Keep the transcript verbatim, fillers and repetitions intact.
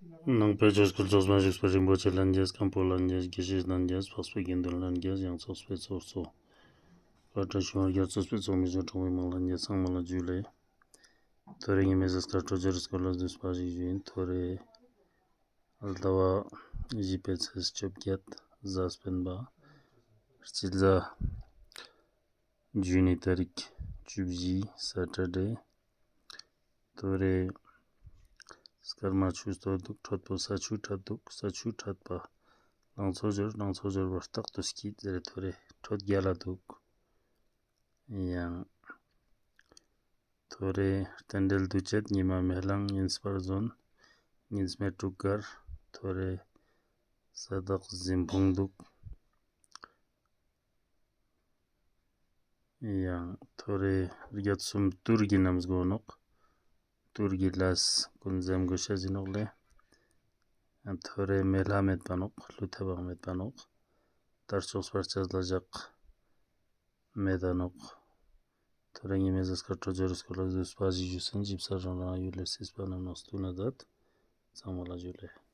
ནང་པའི་ཆོས་སྐུལ་ཚོགས་པ་བཞུགས་པའི་རིན་པོ་ཆེ་ལྷན་རྒྱས། མཁན་པོ་ལྷན་རྒྱས། དགེ་བཤེས་ལྷན་རྒྱས། འཕགས་པའི་དགེ་འདུན་ལྷན་རྒྱས། ཡང་ཚོགས་པའི་ཚོགས་གཙོ། བཀའ་དྲིན་ཆེ་བ་རྒྱ་མཚོ་སྤེལ་ཚོགས་མི་ཚོ། གྲོང་མི་མང་ལྷན་རྒྱས་ཚང་མ་ལ་ཇུ་ལེ། ཐོ་རེ་ཉི་མའི་གཟའ་སྐར་འཕྲོད་སྦྱོར་སྐོར་ལ་བསྡུས་པ་ཞིག་ཞུ་ཡིན། ཐོ་རེ་ཟླ་བ་བཞི་པའི་ཚེས་བཅོ་བརྒྱད་གཟའ་སྤེན་པ། སྤྱི་ཟླ་ཇུ་ནི་ཏ་རིག་བཅུ་བཞི་སེ་ཊར་ཌེ། ཐོ་རེ་སྐར་མ་ཆུ་སྟོད་འདུག་འཕྲོད་པོ་ས་ཆུ་འཕྲད་འདུག་ས་ཆུ་འཕྲད་པ། ལང་ཚོ་འབྱོར། ལང་ཚོ་འབྱོར་བ་རྟག་ཏུ་སྐྱིད་ཟེར། ཐོ་རེ་འཕྲོད་རྒྱལ་ལ་འདུག་ཡང་ཐོ་རེ་རྟེན་འབྲེལ་འདུ་བྱེད། ཉི་མ་མེ་གླང་ཉིན་སྤར་ཟོན། ཉིན་སྨེ་དྲུག་དཀར། ཐོ་རེ་ས་བདག་གཟིམ་ཕུང་འདུག་ཡང་ཐོ་རེ་རྒྱ་གསུམ་དུར་གྱི་གནམ་སྒོ་ནོག་དུར་གྱི་ལས་ཀུན་འཛེམ་དགོས་ཤེས་ཡིན་ནོག་ལེ། ཡང་ཐོ་རེ་མེ་ལྷ་མེད་པ་ནོག་ཀླུ་ཐེབས་མེད་པ་ནོག་དར་ལྕོག་སྤར་ཆས་ལ་ཞག་མེད་ད་ནོག་ཐོ་རེ་ཉི་མའི་གཟའ་སྐར་འཕྲོད་སྦྱོར་སྐོར་ལ་བསྡུས་པ་ཞིག་ཞུས་ཟིན། ཞིབ་ཆ་རང་རང་ཡུལ་ལ་སྲིད་པ་རྣམས་ནང་སྟུན་ན་མཛད། ཚང་མ་ལ་ཇུ་ལེ།